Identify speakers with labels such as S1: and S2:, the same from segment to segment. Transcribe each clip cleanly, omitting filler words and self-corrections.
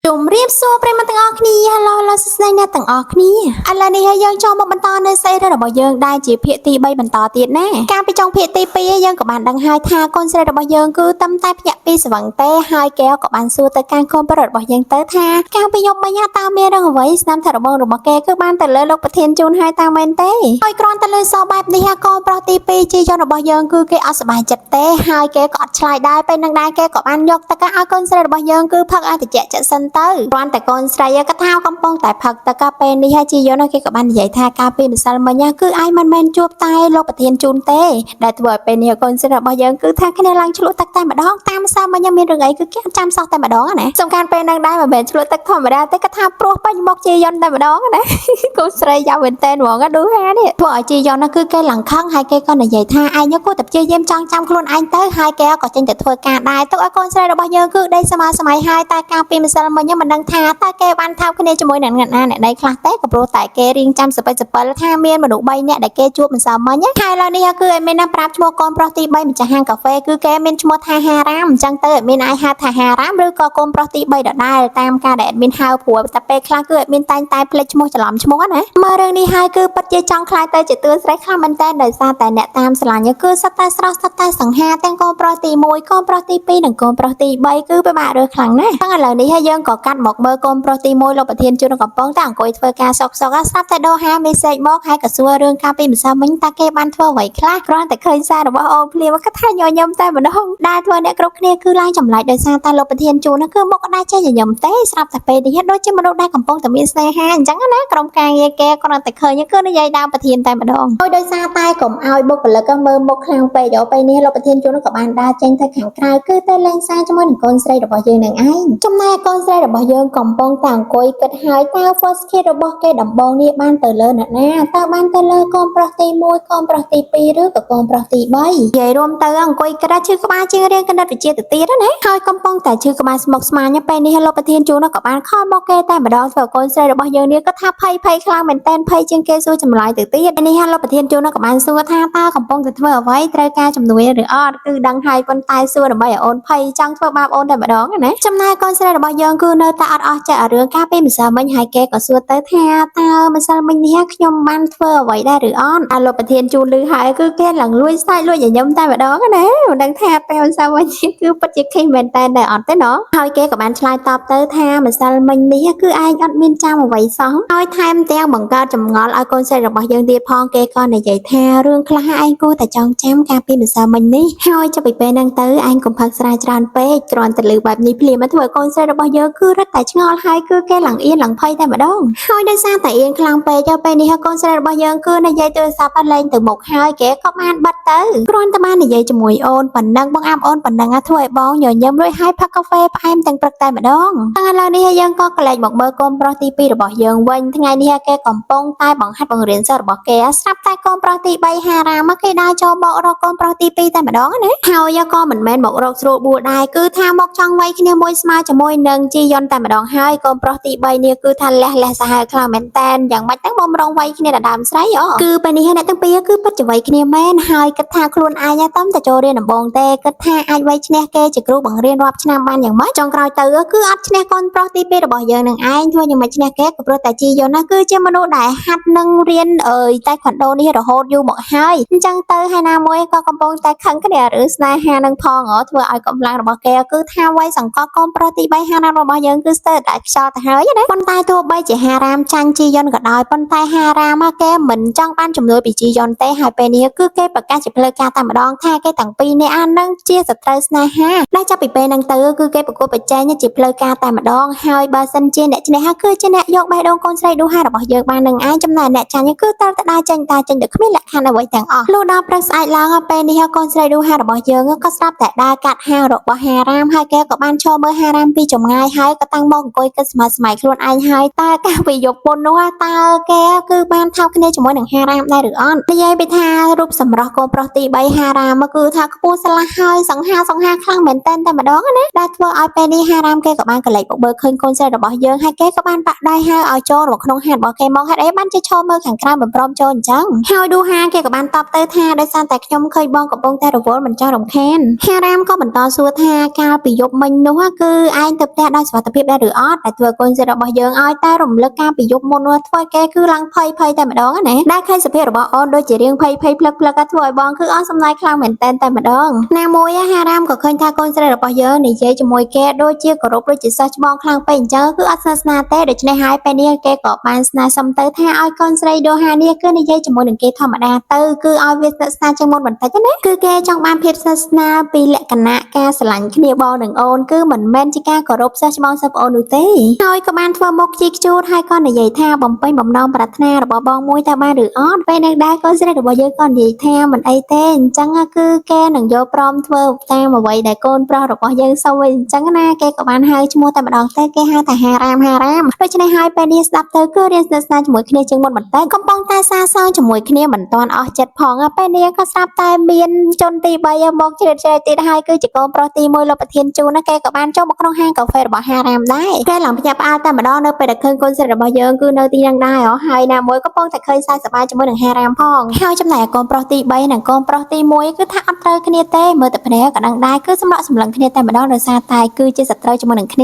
S1: ជំរាបសួរប្រិយមិត្តទាំងអស់គ្នា Hello Hello សួស្តីអ្នកទាំងអស់គ្នាឥឡូវនេះហើយយើងចូលមកបន្តនៅសេរីរបស់យើងដែលជាភាគទី3បន្តទៀតណាកាលពីចុងភាគទី2យើងក៏បានដឹងហើយថាកូនស្រីរបស់យើងគឺតំតែភ្ញាក់ពីស្វឹងទេហើយគេក៏បានសួរទៅកាន់កូនប្រុសរបស់យើងទៅថាកាលពីយប់មិញតើមានរឿងអ្វីស្នាមថរបងរបស់គេគឺបានទៅលើលោកប្រធានជូនហើយតើមែនទេហើយគ្រាន់តែលើសបែបនេះកូនប្រុសទី2ជាជនរបស់យើងគឺគេអត់សប្បាយចិត្តទេហើយគេក៏អត់ឆ្លើយដែរពេលនឹងដែរគេក៏បានយកទឹកឲ្យកូនស្រីរបស់យើងគឺផឹកឲ្យតិចចិត្តសិនទៅគ្រាន់តែកូនស្រីក៏ថាកំពុងតែផឹកទឹកពេលនេះហើយជាយន្តគេក៏បាននិយាយថាកាលពីម្សិលមិញគឺឯងមិនមែនជួបតែលោកប្រធានជូនទេដែលធ្វើឲ្យពេលនេះកូនស្រីរបស់យើងគឺថាគ្នាឡើងឆ្លក់ទឹកតែម្ដងតាមម្សិលមិញមានរឿងអីគឺគេអត់ចាំសោះតែម្ដងណាសំខាន់ពេលនឹងដែរមិនមែនឆ្លក់ទឹកធម្មតាទេក៏ថាព្រោះពេញមុខជាយន្តតែម្ដងណា កូនស្រីយ៉ាប់មែនតើហ្មងឌូហានេះធ្វើឲ្យជីយ៉ុនគឺគេឡើងខឹងហើយគេក៏និយាយថាឯងគួរតែព្យាយាមចងចាំខ្លួនឯងទៅហើយគេក៏ចេញទៅធ្វើការដែរទុកឲ្យកូនស្រីរបស់យើងគឺដេកសម័យសម័យហើយតែកាលពីម្សិលមិញមិនដឹងថាតើគេបានថើបគ្នាជាមួយនឹងអ្នកណាអ្នកណីខ្លះទេក៏ព្រោះតែគេរៀងចាំសពិចសពិលថាមានមនុស្ស3នាក់ដែលគេជួបម្សិលមិញហើយឥឡូវនេះគឺឲ្យមានណាប្រាប់ឈ្មោះកូនប្រុសទី3ម្ចាស់ហាងកាហ្វេគឺគេមានឈ្មោះថាហារ៉ាមអញ្ចឹងទៅឲ្យមានអាចហៅថាហារ៉ាមឬក៏កូនប្រុសទី3ដដែលតាមការដែល admin ហៅព្រោះតែពេលខ្លះគឺ admin តែងតែភ្លេចឈ្មោះច្រឡំឈ្មោះណាមើលរឿងនេះហើយគឺពិតជាចង់ខ្លាយទៅជាតួស្រីខ្លាំងមែនតើដោយសារតែអ្នកតាមស្រឡាញ់គឺសុទ្ធតែស្រស់សុទ្ធតែសង្ហាទាំងកូនប្រុសទី1កូនប្រុសទី2និងកូនប្រុសទី3គឺពិបាករើសខ្លាំងណាស់ទាំងឥឡូវនេះហើយយើងក៏កាត់មកមើលកូនប្រុសទី1លោកប្រធានជួនកំពុងតែអង្គុយធ្វើការសុកសុកស្រាប់តែដូហាមេសេចមកហើយក៏សួររឿងកាលពីម្សិលមិញតើគេបានធ្វើអ្វីខ្លះគ្រាន់តែឃើញសាររបស់អូនភ្លាមគាត់ថាញញឹមតែម្ដងដែលធ្វើអ្នកគ្រប់គ្នាគឺឡើងចម្លែកដោយសារតែលោកប្រធានជួនគឺមុខអត់ដែរចេះញញឹមទេស្រាប់តែពេលនេះដូចជាមនុស្សដែលកំពុងតែមានស្នេហាអញ្ចឹងណាក្រុមការងារគេគ្រាន់តែឃើញគឺនិយាយដើមប្រធានតែម្ដងហើយដោយសារតែកុំឲ្យបុគ្គលិកមើលមុខខ្លាំងពេកដល់ពេលនេះលោកប្រធានជួនក៏បានដើរចេញទៅខាងក្រៅគឺទៅលេងសារជាមួយនឹងកូនស្រីរបស់យើងនឹងឯងចំណែកកូនស្រីរបស់យើងកំពុងតែអង្គុយគិតហើយតើ first kiss របស់គេដំបងនេះបានទៅលើអ្នកណាតើបានទៅលើកូនប្រុសទី1កូនប្រុសទី2ឬក៏កូនប្រុសទី3និយាយរួមទៅអង្គុយគិតឈឺក្បាលជាងរៀនគណិតវិទ្យាទៅទៀតណាហើយកំពុងតែឈឺក្បាលស្មុគស្មាញពេលនេះលោកប្រធានជួនក៏បានខលមកគេតែម្ដងធ្វើកូនស្រីរបស់យើងនេះក៏ថាភ័យភ័យខ្លាំងមែនតែនភ័យជាងគេសួរចម្លើយទៅទៀតនេះលោកប្រធានជួនក៏បានសួរថាតើកំពុងតែធ្វើអ្វីត្រូវការជំនួយឬអត់គឺដឹងហើយប៉ុន្តែសួរដើម្បីឲ្យអូនភ័យចង់ធ្វើបាបអូនតែម្ដងណាចំណែកកូនស្រីរបស់យើងគឺនៅតែអត់អស់ចិត្តរឿងការពីម្សិលមិញហើយគេក៏សួរទៅថាតើម្សិលមិញនេះខ្ញុំបានធ្វើអ្វីដែរឬអត់អាលោកប្រធានជួនលឺហើយគឺគេឡើងលួចសាច់លួចញញឹមតែម្ដងណាមិនដឹងថាពេលម្សិលមិញគឺពិតជាខេមែនតែដែរអត់ទេណោះហើយគេក៏បានឆ្លើយតបទៅថាម្សិលមិញនេះគឺឯងអត់មានចាំអ្វីសោះហើយថែមទាំងបង្កើតចម្ងល់ឲ្យកូនស្រីរបស់យើងទៀតផងគេក៏និយាយថារឿងខ្លះឯងគួរតែចងចាំកាលពីម្សិលមិញនេះហើយចាប់ពីពេលហ្នឹងទៅឯងកុំផឹកស្រាច្រើនពេកគ្រាន់តែលឺបែបនេះភ្លាមមកធ្វើឲ្យកូនស្រីរបស់យើងគឺរត់តែឆ្ងល់ហើយគឺគេឡើងអៀនឡើងភ័យតែម្ដងហើយដោយសារតែអៀនខ្លាំងពេកទៅពេលនេះកូនស្រីរបស់យើងគឺនិយាយទូរស័ព្ទលែងទៅមុខហើយគេក៏បានបាត់ទៅគ្រាន់តែបាននិយាយជាមួយអូនប៉ុណ្ណឹងបងអាប់អូនប៉ុណ្ណឹងធ្វើឲ្យបងញញឹមរួចហើយផឹកកាហ្វេផ្អែមទាំងព្រឹកតែម្ដងឥឡូវនេះយើងក៏កលែកមកមើលកូនប្រុសទី2របស់យើងវិញថ្ងៃនេះគេកំពុងតែបង្ហាត់បង្រៀនសិស្សរបស់គេស្រាប់តែកូនប្រុសទី3ហារ៉ាមកគេដើរចូលមករកកូនប្រុសទី2តែម្ដងណាហើយក៏មិនមែនមករកស្រួលបួលដែរគឺថាមកចង់វាយគ្នាមួយស្មើជាមួយនឹងជីយ៉ុនតែម្ដងហើយកូនប្រុសទី3នេះគឺថាលះលះសាហាវខ្លាំងមែនតែនយ៉ាងម៉េចហ្នឹងបំរងវាយគ្នាដដើមស្រីអូគឺពេលនេះអ្នកទាំងពីរគឺពិតជាវាយគ្នាមែនហើយគិតថាខ្លួនឯងតំតែចូលរៀនដំបូងទេគិតថាអាចវាយឈ្នះគេជាគ្រូបង្រៀនរាប់ឆ្នាំបានយ៉ាងម៉េចចុងក្រោយទៅគឺអត់ឈ្នះកូនប្រុសទី2របស់យើងនឹងឯងធ្វើយ៉ាងម៉េចឈ្នះគេក៏ព្រោះតែជីយ៉ុនណាគឺជាមនុស្សដែលហាត់នឹងរៀនអើយតែខុនដូនេះរហូតយូរមកហើយអញ្ចឹងទៅហើយណាមួយក៏កំពុងតែខឹងគ្នាឬស្នេហានឹងផងធ្វើឲ្យកម្លាំងរបស់គេគឺថាវាយសង្កត់កូនប្រុសទី3ហារ៉ាមរបស់យើងគឺស្ទើរតែខ្យល់ទៅហើយណាប៉ុន្តែទោះបីជាហារ៉ាមចាញ់ជីយ៉ុនក៏ដោយប៉ុន្តែហារ៉ាមគេមិនចង់បានជំនួយពីជីយ៉ុនទេហើយពេលនេះគឺគេប្រកាសជាផ្លូវការតែម្ដងថាគេទាំងពីរនាក់អានឹងជាសត្រូវស្នេហាដែលចាប់ពីពេលហ្នឹងទៅគឺគេប្រកួតប្រជែងជាផ្លូវការតែម្ដងហើយបើសិនជាអ្នកឈ្នះគឺជាអ្នកយកបេះដូងកូនស្រីឌូហារបស់យើងបាននឹងឯងចំណែកអ្នកចាញ់គឺត្រូវតែដើរចេញដើរចេញដោយគ្មានលក្ខខណ្ឌអ្វីទាំងអស់លុះដល់ព្រឹកស្អែកឡើងពេលនេះកូនស្រីឌូហារបស់យើងក៏ស្រាប់តែដើរកាត់ហាងរបស់ហារ៉ាមហើយគេក៏បានឈរមើលហារ៉ាមពីចម្ងាយហើយក៏តាំងមកអង្គុយគិតស្មើស្មៃខ្លួនឯងហើយតើកាលពីយប់ពុននោះតើគេគឺបានថើបគ្នាជាមួយនឹងហារ៉ាមដែរឬអត់និយាយពីថារូបសម្រស់កូនប្រុសទី3ហារ៉ាមគឺថាខ្ពស់ស្លាស់ហើយសង្ហាសង្ហាខ្លាំងមែនតែនតែម្ដងណាដែលធ្វើឲ្យពេលនេះហារ៉ាមគេក៏បានកលេចមកមើលឃើញកូនស្រីរបស់យើងហើយគេក៏បានបាក់ដៃហៅឲ្យចូលមកក្នុងហាងរបស់គេមកហេតុអីបានជាឈរមើលខាងក្រៅមិនព្រមចូលអញ្ចឹងហើយឌូហាគេក៏បានតបទៅថាដោយសារតែខ្ញុំឃើញបងកំពុងតែរវល់មិនចង់រំខានហារ៉ាមក៏បន្តសួរថាកាលពីយប់មិញនោះគឺឯងទៅផ្ទះដោយ សុវត្ថិភាពដែរឬអត់តែធ្វើកូនស្រីរបស់យើងឲ្យតែរំលឹកការពីយប់មុននោះធ្វើគេគឺឡើងភ័យភ័យតែម្ដងណាដែលឃើញសភាពរបស់អូនដូចជារៀងភ័យភ័យផ្លឹកផ្លឹកធ្វើឲ្យបងគឺអស់សំណើចខ្លាំងមែនតែនតែម្ដងណាមួយហារ៉ាមក៏ឃើញថាកូនស្រីរបស់យើងនិយាយជាមួយគេដូចជាគោរពដូចជាសិស្សច្បងខ្លាំងពេកអញ្ចឹងគឺអត់ស្និទ្ធស្នាលទេដូច្នេះហើយពេលនេះគេក៏បានស្នើសុំទៅថាឲ្យកូនស្រីដូហានេះគឺនិយាយជាមួយនឹងគេធម្មតាទៅគឺឲ្យវាស្និទ្ធស្នាលជាងមុនបន្តិចណាគឺគេចង់បានភាពស្និទ្ធស្នាលពីលក្ខណៈការស្រឡាញ់គ្នាបងនិងអូនគឺមិនមែនជាការគោរពសិស្សច្បងសិស្សប្អូននោះទេហើយក៏បានធ្វើមុខជីកជូតហើយក៏និយាយថាបំពេញបំណងប្រាថ្នារបស់បងមួយតើបានឬអត់ពេលនឹងដែរកូនស្រីរបស់យើងក៏និយាយថាមិនអីទេអញ្ចឹងគឺគេនឹងយកព្រមធ្វើតាមអ្វីដែលកូនប្រុសរបស់យើងសុំវិញអញ្ចឹងណាគេក៏បានហៅឈ្មោះតែម្ដងទេគេហៅថាហារ៉ាមហារ៉ាមដូច្នេះហើយពេលនេះស្ដាប់ទៅគឺរៀនស្និទ្ធស្នាលជាមួយគ្នាជាងមុនបន្តិចកំពុងតែសាសងជាមួយគ្នាមិនទាន់អស់ចិត្តផងពេលនេះក៏ស្រាប់តែមានជនទី3មកជ្រៀតជ្រែកទៀតហើយគឺជាកូនប្រុសទី1លោកប្រធានជូនណាគេក៏បានចូលមកក្នុងហាងកាហ្វេរបស់ហារ៉ាមដែរគេឡើងភ្ញាក់ផ្អើលតែម្ដងនៅពេលដែលឃើញកូនស្រីរបស់យើងគឺនៅទីនឹងដែរហើយណាមួយកំពុងតែឃើញសើចសប្បាយជាមួយនឹងហារ៉ាមផងហើយចំណែកកូនប្រុសទី3និងកូនប្រុសទី1គឺថាអត់ត្រូវគ្នាទេមើលតែភ្នែកក៏ដឹងដែរគឺសម្លក់សម្លឹងគ្នាតែម្ដងដោយសារតែគឺជាសត្រូវជាមួយនឹងគ្នា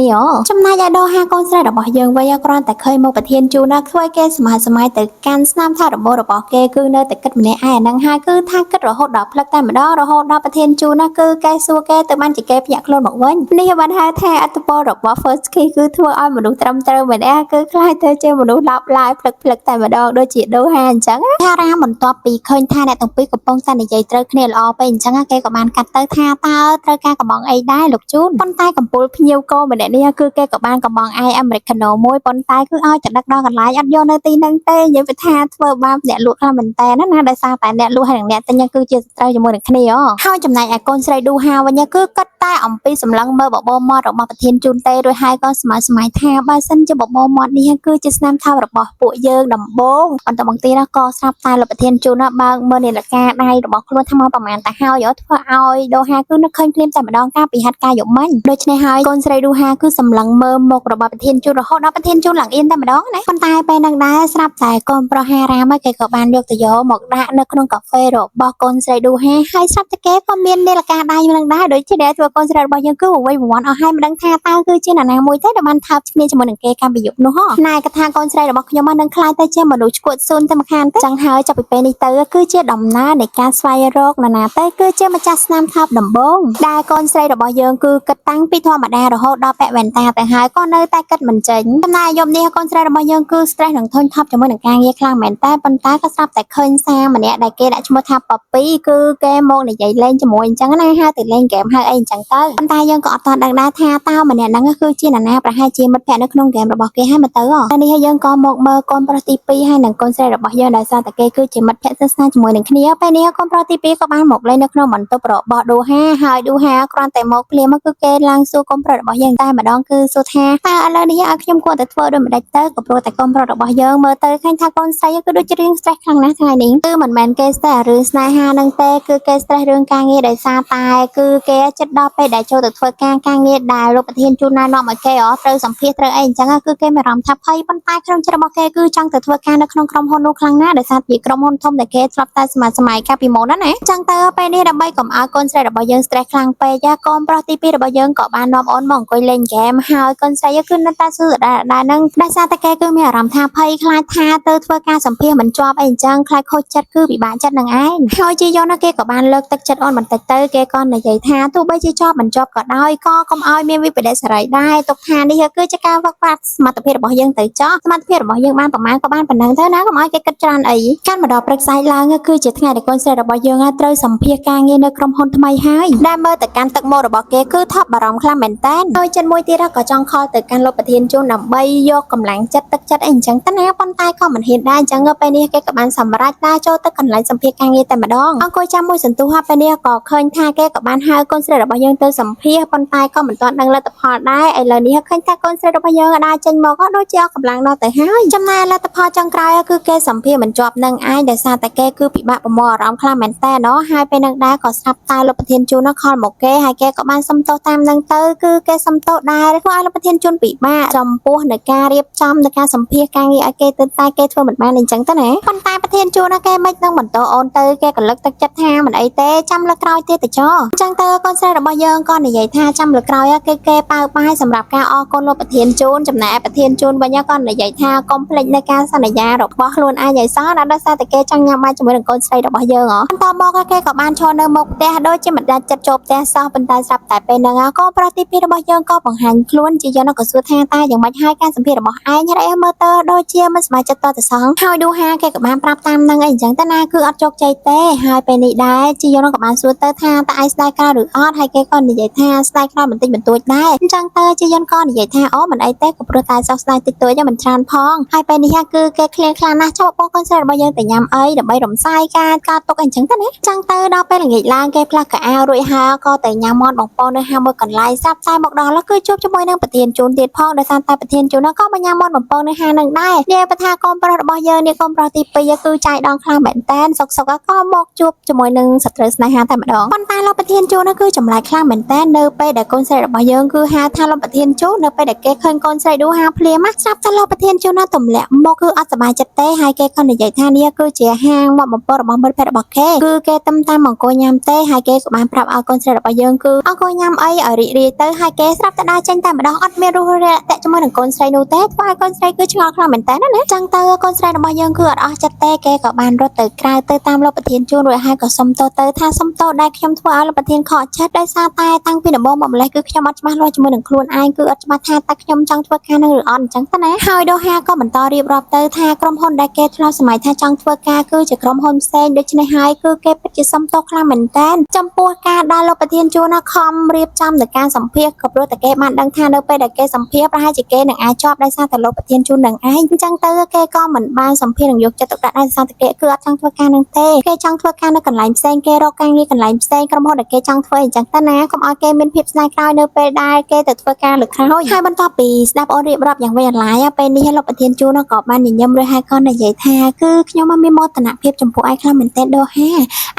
S1: ចំណែកឯដូហាកូនស្រីរបស់យើងវិញគ្រាន់តែឃើញមកប្រធានជូនណាធ្វើឲ្យគេសម័យសម័យទៅកាន់ស្នាមថតរបស់គេគឺនៅតែគិតម្នាក់ឯហ្នឹងហើយគឺថាគិតរហូតដល់ផ្លឹកតែម្ដងរហូតដល់ប្រធានជូនណាគឺគេសួរគេទៅបានជាគេភ្ញាក់ខ្លួនមកវិញនេះបានហៅថាអត្តពលរបស់ First Kiss គឺធ្វើឲ្យមនុស្សត្រឹមត្រូវមែនទេគឺខ្លាចទៅជាមនុស្សឡប់ឡាយផ្លឹកផ្លឹកតែម្ដងដូចជាដូហាអញ្ចឹងហារ៉ាបន្ទាប់ពីឃើញថាអ្នកទាំងពីរកំពុងតែនិយាយត្រូវគ្នាល្អពេកអញ្ចឹងគេក៏បានកាត់ទៅថាតើត្រូវការកំងអីដែរលោកជូនប៉ុន្តែកំពូលភ្ញៀវកោម្នាក់នេះគឺគេក៏បានកំងអាយអាមេរិកាណូមួយប៉ុន្តែគឺឲ្យតែដឹកដល់កន្លែងអត់យកនៅទីហ្នឹងទេនិយាយពីថាធ្វើបាបអ្នកលក់ខ្លាំងមែនតើណាដោយសារតែអ្នកលក់ហើយនិងអ្នកទិញគឺជាសត្រូវជាមួយនឹងគ្នាហើយចំណែកឯកូនស្រីឌូហាវិញគឺគិតតែអំពីសម្លឹងមើលបបោមាត់របស់ប្រធានជូនទេរួចហើយក៏ស្មើស្មៃថាបើសិនជាបបោមាត់នេះគឺជាស្នាមថើបរបស់ពួកយើងដំបូងបន្តមកទៀតក៏ស្រាប់តែលោកប្រធានជូនបើកមើលនាឡិកាដៃរបស់ខ្លួនថាមកប្រហែលទៅហើយធ្វើឲ្យដូហាគឺនឹកឃើញភ្លាមតែម្ដងកាលពីហាត់ការយប់មិញដូច្នេះហើយកូនស្រីឌូហាគឺសម្លឹងមើលមុខរបស់ប្រធានជូនរហូតដល់ប្រធានជូនឡើងអៀនតែម្ដងណាប៉ុន្តែពេលហ្នឹងដែរស្រាប់តែកូនប្រុសហារ៉ាមគេក៏បានយកទៅយកមកដាក់នៅក្នុងកាហ្វេរបស់កូនស្រីឌូហាហើយស្រាប់តែគេក៏មាននាឡិកាដៃនឹងដែរដូច្នេះធ្វើកូនស្រីរបស់យើងគឺអ្វីវ័នអស់ហើយមិនដឹងថាតើគឺជានរណាមួយទេដែលបានថើបគ្នាជាមួយនឹងគេកាលពីយប់នោះណែកថាកូនស្រីរបស់ខ្ញុំនឹងក្លាយទៅជាមនុស្សឈួតស៊ូនតែម្ខាងទេចឹងហើយចាប់ពីពេលនេះទៅគឺជាដំណើរនៃការស្វែងរកនរណាទៅគឺជាម្ចាស់ស្នាមថើបដំបូងដែលកូនស្រីរបស់យើងគឺគិតតាំងពីធម្មតារហូតដល់ពាក់វ៉ែនតាទៅហើយក៏នៅតែគិតមិនចេញចំណែកយប់នេះកូនស្រីរបស់យើងគឺ stress និងធុញថប់ជាមួយនឹងការងារខ្លាំងមែនតើប៉ុន្តែក៏ស្រាប់តែឃើញសារម្នាក់ដែលគេដាក់ឈ្មោះថាប៉ពីគឺគេមកនិយាយលេងជាមួយអញ្ចឹងណាហៅទៅលេងហ្គេមហៅអីអញ្ចឹងទៅប៉ុន្តែយើងក៏អត់ទាន់ដឹងដែរថាតើម្នាក់ហ្នឹងគឺជានរណាប្រហែលជាមិត្តភក្តិនៅក្នុងហ្គេមរបស់គេហើយមកទៅតែនេះយើងក៏មកមើលកូនប្រុសទី2ហើយនិងកូនស្រីរបស់យើងដែលសារតែគេគឺជាមិត្តភក្តិស្និទ្ធស្នាលជាមួយនឹងគ្នាពេលនេះកូនប្រុសទី2ក៏បានមកលេងនៅក្នុងបន្ទប់របស់ឌូហាហើយឌូហាគ្រាន់តែមកភ្លាមគឺគេឡើងសួរកូនប្រុសរបស់យើងតែម្ដងគឺសួរថាតើឥឡូវនេះឲ្យខ្ញុំគួរតែធ្វើដូចម្ដេចទៅក៏ព្រោះតែកូនប្រុសរបស់យើងមើលទៅឃើញថាកូនស្រីគឺដូចជារៀង stress ខ្លាំងណាស់ថ្ងៃនេះគឺមិនមែនគេ stress រឿងស្នេហានឹងទេគឺគេ stress រឿងការងារដោយសារតែគឺគេចិត្តដល់ពេលដែលចូលទៅធ្វើការការងារដែលលោកប្រធានជូនណែនាំឲ្យគេអត្រូវសម្ភាសត្រូវអីអញ្ចឹងគឺគេមានអារម្មណ៍ថាភ័យប៉ុន្តែក្នុងចិត្តរបស់គេគឺចង់ទៅធ្វើការនៅក្នុងក្រុមហ៊ុននោះខ្លាំងណាស់ដោយសារជាក្រុមហ៊ុនធំដែលគេធ្លាប់តែសម័យសម័យកាលពីមុនណាណាអញ្ចឹងទៅពេលនេះដើម្បីកុំឲ្យកូនស្រីរបស់យើង stress ខ្លាំងពេកកូនប្រុសទី2របស់យើងក៏បាននាំអូនមកអង្គុយលេងហ្គេមហើយកូនស្រីគឺនៅតែសួរដដែលហ្នឹងដោយសារតែគេគឺមានអារម្មណ៍ថាភ័យខ្លាចថាទៅធ្វើការសម្ភាសមិនជាប់អីអញ្ចឹងខ្លាចខូចចិត្តគឺពិបាកចិត្តនឹងឯងហើយជាយកណាគេក៏បានលើកទឹកចិត្តអូនបន្តិចទៅគេក៏និយាយថាទោះបីជាជាប់មិនជាប់ក៏ដោយក៏កុំឲ្យមានវិបត្តិសេរីដែរទុកថានេះគឺជាការវឹកវត្តសមត្ថភាពរបស់យើងទៅចោះសមត្ថភាពរបស់យើងបានប្រមាណក៏បានប៉ុណ្ណឹងទៅណាកុំឲ្យគេគិតច្រើនអីកាន់មកដល់ព្រឹកស្អែកឡើងគឺជាថ្ងៃដែលកូនស្រីរបស់យើងត្រូវសម្ភាសការងារនៅក្រុមហ៊ុនថ្មីហើយដែលមើលទៅកាន់ទឹកមុខរបស់គេគឺថប់បារម្ភខ្លាំងមែនតើហើយចិនមួយទៀតក៏ចង់ខលទៅកាន់លោកប្រធានជូនដើម្បីយកកម្លាំងចិត្តទឹកចិត្តអីអញ្ចឹងទៅណាប៉ុន្តែក៏មិនហ៊ានដែរអញ្ចឹងពេលនេះគេក៏បានសម្រេចដើរចូលទៅកន្លែងសម្ភាសការងារតែម្ដងអង្គុយចាំមួយសន្ទុះពេលនេះក៏ឃើញថាគេក៏បានហៅកូនស្រីរបស់យើងទៅសម្ភាសប៉ុន្តែក៏មិនទាន់ដឹងលទ្ធផលដែរឥឡូវនេះឃើញថាកូនស្រីរបស់យើងដើរចេញមកក៏ដូចជាអស់កម្លាំងដល់ទៅហើយចំណែកលទ្ធផលចុងក្រោយគឺគេសម្ភាសមិនជាប់នឹងឯងដោយសារតែគេគឺពិបាកប្រមូលអារម្មណ៍ខ្លាំងមែនតើណោះហើយពេលនឹងដែរក៏ស្រាប់តែលោកប្រធានជូនខលមកគេហើយគេក៏បានសុំទោសតាមនឹងទៅគឺគេសុំទោសដែរធ្វើឲ្យលោកប្រធានជូនពិបាកចំពោះនៅការរៀបចំនៅការសម្ភាសការងារឲ្យគេទៅតែគេធ្វើមិនបានអញ្ចឹងទៅណាប៉ុន្តែប្រធានជូនគេមិននឹងបន្តអូនទៅគេក៏លើកទឹកចិត្តថាមិនអីទេចាំលើកក្រោយទៀតទៅចោអញ្ចឹងទៅកូនស្រីរបស់យើងក៏និយាយថាចាំលើកក្រោយគេគេប៉ៅបាយ សម្រាប់ការអរគុណលោកប្រធានជូនចំណែកឯប្រធានជូនវិញក៏និយាយថាកុំភ្លេចនៅការសន្យារបស់ខ្លួនឯងឲ្យសោះណាដោយសារតែគេចង់ញ៉ាំបាយជាមួយនឹងកូនស្រីរបស់យើងហ៎បន្តមកគេក៏បានឈរនៅមុខផ្ទះដូចជាមិនដាច់ចិត្តចូលផ្ទះសោះប៉ុន្តែស្រាប់តែពេលហ្នឹងកូនប្រុសទី2របស់យើងក៏បង្ហាញខ្លួនជាយើងក៏សួរថាតើយ៉ាងម៉េចហើយការសម្ភាសរបស់ឯងហើយអីមើលទៅដូចជាមិនសប្បាយចិត្តតទៅសោះហើយឌូហាគេក៏បានប្រាប់តាមនឹងអីអញ្ចឹងទៅណាគឺអត់ជោគជ័យទេហើយពេលនេះដែរជាយើងក៏បានសួរទៅថាតើឯងស្ដាយក្រោយឬអត់ហើយគេក៏និយាយថាស្ដាយក្រោយបន្តិចបន្តួចដែរអញ្ចឹងទៅជាយើងក៏និយាយថាអូមិនអីទេក៏ព្រោះតែសោកស្ដាយតិចតួចមិនច្រើនផងហើយពេលនេះគឺគេឃ្លានខ្លាំងណាស់ចូលបងកូនស្រីរបស់យើងទៅញ៉ាំអីដើម្បីរំសាយការការទុកអីអញ្ចឹងទៅណាចឹងទៅដល់ពេលល្ងាចឡើងគេផ្លាស់កៅអៅរួចហើយក៏ទៅញ៉ាំមាត់បងប្អូននៅហាងមួយកន្លែងស្រាប់តែមកដល់គឺជួបជាមួយនឹងប្រធានជូនទៀតផងដោយសារតែប្រធានជូនក៏មកញ៉ាំមាត់បំពងនៅហាងនឹងដែរនិយាយថាកូនប្រុសរបស់យើងនេះកូនប្រុសទី2គឺចាយដងខ្លាំងមែនតែនសុកសុកក៏មកជួបជាមួយនឹងសត្រូវស្នេហាតែម្ដងប៉ុន្តែលោកប្រធានជូនគឺចម្លែកខ្លាំងមែនតែននៅពេលដែលកូនស្រីរបស់យើងគឺហៅថាលោកប្រធានជូននៅពេលដែលគេឃើញកូនស្រីឌូហាភ្លាមស្រាប់តែលោកប្រធានជូនទម្លាក់មកគឺអត់សប្បាយចិត្តទេហើយគេក៏និយាយថានេះគឺជាហាងមាត់បំពងរបស់មិត្តភក្តិរបស់គេគឺគេទំតាមអង្គុយញ៉ាំទេហើយគេក៏បានប្រាប់ឲ្យកូនស្រីរបស់យើងគឺអង្គុយញ៉ាំអីឲ្យរីករាយទៅហើយគេស្រាប់តែដើរចេញតែម្ដងអត់មានរស់រាក់តាក់ជាមួយនឹងកូនស្រីនោះទេធ្វើឲ្យកូនស្រីគឺឆ្ងល់ខ្លាំងមែនតើណាចឹងទៅកូនស្រីរបស់យើងគឺអត់អស់ចិត្តទេគេក៏បានរត់ទៅក្រៅទៅតាមលោកប្រធានជួនរួចហើយក៏សុំទោសទៅថាសុំទោសដែលខ្ញុំធ្វើឲ្យលោកប្រធានខកចិត្តដោយសារតែតាំងពីដំបូងមកម្លេះគឺខ្ញុំអត់ច្បាស់លាស់ជាមួយនឹងខ្លួនឯងគឺអត់ច្បាស់ថាតើខ្ញុំចង់ធ្វើការនឹងឬអត់អញ្ចឹងទៅណាហើយដូហាក៏បន្តរៀបរាប់ទៅថាក្រុមហ៊ុនដែលគេធ្លាប់សម័យថាចង់ធ្វើការគឺជាក្រុមហ៊ុនផ្សេងដូច្នេះហើយគឺគេពិតជាសុំទោសខ្លាំងមែនតើចំពោះការដែលលោកប្រធានជួនខំរៀបចំនៅការសម្ភាសក៏ព្រោះតែគេបានដឹងថានៅពេលដែលគេសម្ភាសប្រហែលជាគេនឹងអាចជាប់ដោយសារតែលោកប្រធានជួននឹងឯងអញ្ចឹងទៅគេក៏មិនបានសម្ភាសនឹងយកចិត្តទុកដាក់ដោយសារតែគេគឺអត់ចង់ធ្វើការនឹងទេគេចង់ធ្វើការនៅកន្លែងផ្សេងគេរកការងារកន្លែងផ្សេងក្រុមហ៊ុនដែលគេចង់ធ្វើអញ្ចឹងទៅណាកុំឲ្យគេមានភាពស្នេហ៍ក្រោយនៅពេលដែលគេទៅធ្វើការលើក្រោយហើយបន្ទាប់ពីស្ដាប់អូនរៀបរាប់យ៉ាងវែងអន្លាយពេលនេះលោកប្រធានជួនក៏បានញញឹមរួចហើយក៏និយាយថាគឺខ្ញុំមានមោទនភាពចំពោះឯងខ្លាំងមែនទែនដូហ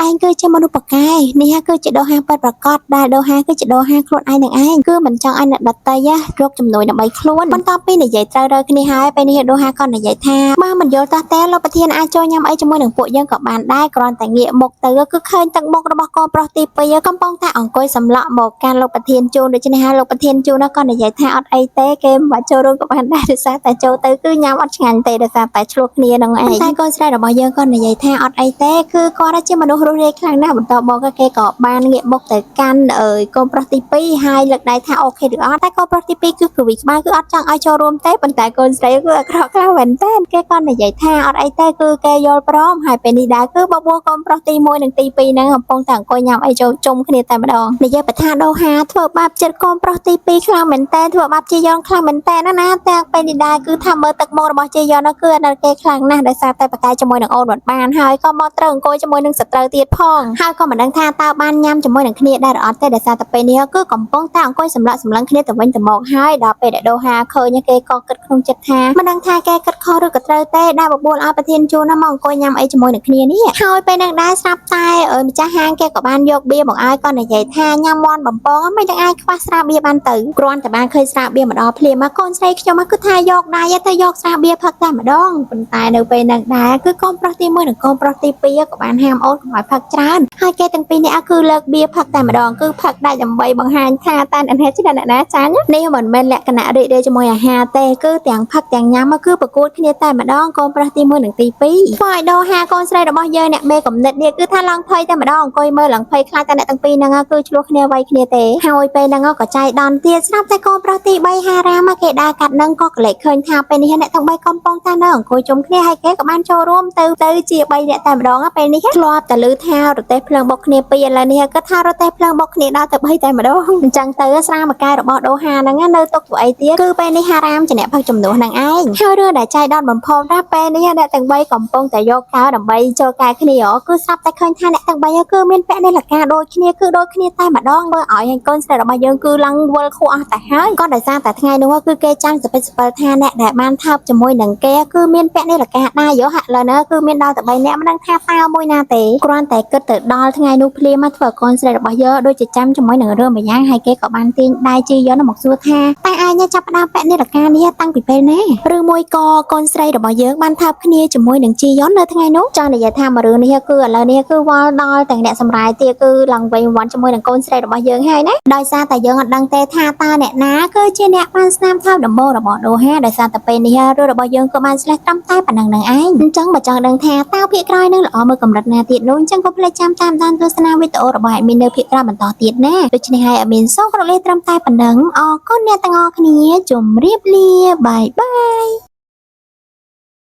S1: ាឯងគឺជាមនុស្សពូកែនេះគឺជាដូហាពិតប្រាកដដែលដូហាគឺជាដូហាខ្លួនឯងនឹងឯងគឺមិនចង់ឲ្យអ្នកដទៃរកជំនួយដើម្បីខ្លួនបន្ទាប់ពីនិយាយត្រូវរើគ្នាហើយពេលនេះដូហាក៏និយាយថាបើមិនយល់តោះតែលោកប្រធានអាចចូលញ៉ាំអីជាមួយនឹងពួកយើងក៏បានដែរគ្រាន់តែងាកមុខទៅគឺឃើញទឹកមុខរបស់កូនប្រុសទី2កំពុងតែអង្គុយសម្លក់មកកាន់លោកប្រធានជូនដូច្នេះហើយលោកប្រធានជូនក៏និយាយថាអត់អីទេគេមិនបាច់ចូលរួមក៏បានដែរដោយសារតែចូលទៅគឺញ៉ាំអត់ឆ្ងាញ់ទេដោយសារតែឆ្លោះគ្នានឹងឯងតែកូនស្រីរបស់យើងក៏និយាយថាអត់អីទេគឺគាត់ជាមនុស្សរស់រាយខ្លាំងណាស់បន្ទាប់មកគេក៏បានងាកមុខទៅកាន់អើយកូនប្រុសទី2ហើយលើកដៃថា OK ឬអត់តែកូនប្រុសទី2គឺគ្រវីក្បាលគឺអត់ចង់ឲ្យចូលរួមទេប៉ុន្តែកូនស្រីគឺអាក្រក់ខ្លាំងមែនទែនគេក៏និយាយថាអត់អីទេគឺគេយល់ព្រមហើយពេលនេះដែរគឺបបួលកូនប្រុសទី1និងទី2ហ្នឹងកំពុងតែអង្គុយញ៉ាំអីចូលជុំគ្នាតែម្ដងនិយាយបថាដូហាធ្វើបាបចិត្តកូនប្រុសទី2ខ្លាំងមែនទែនធ្វើបាបជាយ៉ងខ្លាំងមែនទែនណាណាតែពេលនេះដែរគឺថាមើលទឹកមុខរបស់ជាយ៉ងនោះគឺអាណិតគេខ្លាំងណាស់ដោយសារតែប្រកែកជាមួយនឹងអូនមិនបានហើយក៏មកត្រូវអង្គុយជាមួយនឹងសត្រូវទៀតផងហើយក៏មិនដឹងថាតើបានញ៉ាំជាមួយនឹងគ្នាដែរឬអត់ទេដោយសារតែពេលនេះគឺកំពុងតែអង្គុយសម្លាក់សម្លឹងគ្នាទៅវិញទៅមកហើយដល់ពេលដែលដូហាឃើញគេក៏គិតក្នុងចិត្តថាមិនដឹងថាគេគិតខុសឬក៏ត្រូវទេដែលបបួលឲ្យប្រធានជួនណាមកអង្គុយញ៉ាំអីជាមួយនឹងគ្នានេះហើយពេលហ្នឹងដែរស្រាប់តែម្ចាស់ហាងគេក៏បានយកបៀមកឲ្យក៏និយាយថាញ៉ាំមាន់បំពងមិនដឹងអាចខ្វះស្រាបៀបានទៅគ្រាន់តែបានឃើញស្រាបៀមកដល់ភ្លាមកូនស្រីខ្ញុំគឺថាយកដៃទៅយកស្រាបៀផឹកតែម្ដងប៉ុន្តែនៅពេលហ្នឹងដែរគឺកូនប្រុសទី1និងកូនប្រុសទី2ក៏បានហាមអូនកុំឲ្យផឹកច្រើនហើយគេទាំងពីរនាក់គឺលើកបៀផឹកតែម្ដងគឺផឹកដាច់ដើម្បីបង្ហាញថាតាអ្នកណាឈ្នះអ្នកណាចាញ់នេះមិនមែនលក្ខណៈរីករាយជាមួយអាហារទេគឺទាំងផឹកទាំងញ៉ាំគឺប្រកួតគ្នាតែម្ដងកូនប្រុសទី1និងទី2ធ្វើឲ្យដូហាកូនស្រីរបស់យើងអ្នកមេកំណិតនេះគឺថាឡើងភ័យតែម្ដងអង្គុយមើលឡើងភ័យខ្លាចតែអ្នកទាំងពីរហ្នឹងគឺឆ្លោះគ្នាវាយគ្នាទេហើយពេលហ្នឹងក៏ចៃដន្យទៀតស្រាប់តែកូនប្រុសទី3ហារ៉ាមគេដើរកាត់នឹងក៏ក្លែកឃើញថាពេលនេះអ្នកទាំង3កំពុងតែនៅអង្គុយជុំគ្នាហើយគេក៏បានចូលរួមទៅទៅជា3អ្នកតែម្ដងពេលនេះធ្លាប់តែឮថារទេះភ្លើងបុកគ្នាពីរឥឡូវនេះគឺថារទេះភ្លើងបុកគ្នាដល់ទៅ3តែម្ដងអញ្ចឹងទៅស្រាមកែរបស់ដូហាហ្នឹងនៅទុកធ្វើអីទៀតគឺពេលនេះហារ៉ាមជាអ្នកផឹកជំនួសហ្នឹងឯងហើយរឿងដែលចៃដន្យបំផុតណាពេលនេះអ្នកទាំង3កំពុងតែយកកៅដើម្បីចូលកែគ្នាគឺស្រាប់តែឃើញថាអ្នកទាំង3គឺមានពាក់នាឡិកាដូចគ្នាគឺដូចគ្នាតែម្ដងមើលឲ្យកូនស្រីរបស់យើងគឺឡើងវល់ខួរអស់តែហើយក៏ដោយសារតែថ្ងៃនោះគឺគេចាំសពិចសពិលថាអ្នកដែលបានថើបជាមួយនឹងគេគឺមានពាក់នាឡិកាដែរយោហាក់លើនៅគឺមានដល់តែ3អ្នកមិនដឹងថាតើមួយណាទេគ្រាន់តែគិតទៅដល់ថ្ងៃនោះភ្លាមមកធ្វើកូនស្រីរបស់យើងដូចជាចាំជាមួយនឹងរឿងម្យ៉ាងហើយគេក៏បានទាញដៃជីយកមកសួរថាតែឯងចាប់ផ្ដើមពាក់នាឡិកានេះតាំងពីពេលណាឬមួយក៏កូនស្រីរបស់យើងបានថើបគ្នាជាមួយនឹងជីយ៉ុននៅថ្ងៃនោះចង់និយាយថាមួយរឿងនេះគឺឥឡូវនេះគឺវល់ដល់ទាំងអ្នកសម្រាយទៀតគឺឡើងវិញវ៉ាន់ជាមួយនឹងកូនស្រីរបស់យើងហើយណាដោយសារតែយើងអត់ដឹងទេថាតើ តើអ្នកណាគឺជាអ្នកបានស្នាមថើបដំបូងរបស់ដូហាដោយសារតែពេលនេះរឿងរបស់យើងក៏បានឆ្លេះត្រឹមតែប៉ុណ្្នឹងនឹងឯងអញ្ចឹងបើចង់ដឹងថាតើភាគក្រោយនឹងល្អមើលកម្រិតណាទៀតនោះអញ្ចឹងកុំភ្លេចចាំតាមដានទស្សនាវីដេអូរបស់ admin នៅភាគក្រោយបន្តទៀតណាដូច្នេះហើយ admin សូមគោរពលាត្រឹមតែប៉ុណ្្នឹងអរគុណអ្នកទាំងអស់គ្នាជម្រាបលា bye bye.